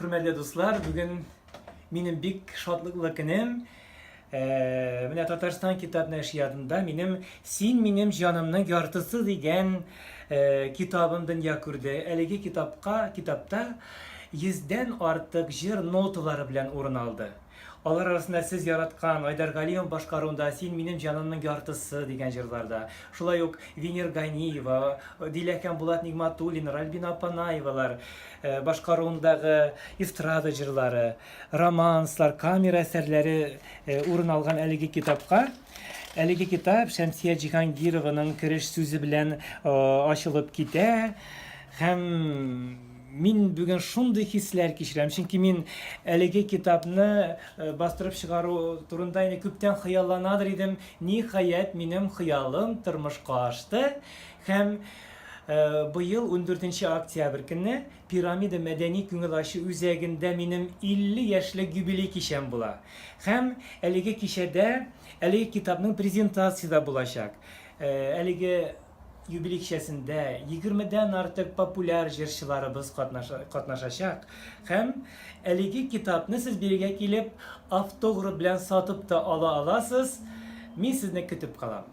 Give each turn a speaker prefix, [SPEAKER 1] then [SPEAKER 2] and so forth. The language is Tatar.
[SPEAKER 1] Хөрмәтле дуслар, бүген минем бик шатлыклы көнем. Э, менә Татарстан китап нәшриятында минем Син минем җанымның яртысы дигән э, китабым дөнья күрде. Әлеге китапка, китапта йөздән артык җыр ноталары белән урын алды. Алар арасында сез яраткан Айдар Галимов башкаруында Син минем җанымның яртысы дигән җырлар да, шулай ук Венер Ганиева, Дилә һәм Булат Нигматуллиннар, Альбина Апанаевалар э, башкаруындагы эстрада җырлары, романслар, камера әсәрләре э, урын алган әлеге китапка. Әлеге китап Шәмсия Җиһангированың кереш сүзе белән э, ачылып китә һәм Мин бүген шундый хисләр кичерәм, чөнки мин әлеге китапны э, бастырып чыгару турында инде күптән хыялланадыр идем. Ниһаять, минем хыялым тормышка ашты һәм э, быел 14 октябрь көнне Пирамида мәдәни күңел ачу үзәгендә минем 50 яшьлек юбилей кичәм була. Һәм әлеге кичәдә әлеге китапның презентациясе дә булачак. Э, әлеге Юбилей кичәсендә егермедән артык популяр җырчыларыбыз катнашачак һәм әлеге китапны сез бирегә килеп автограф белән сатып та ала аласыз. Мин сезне көтеп калам.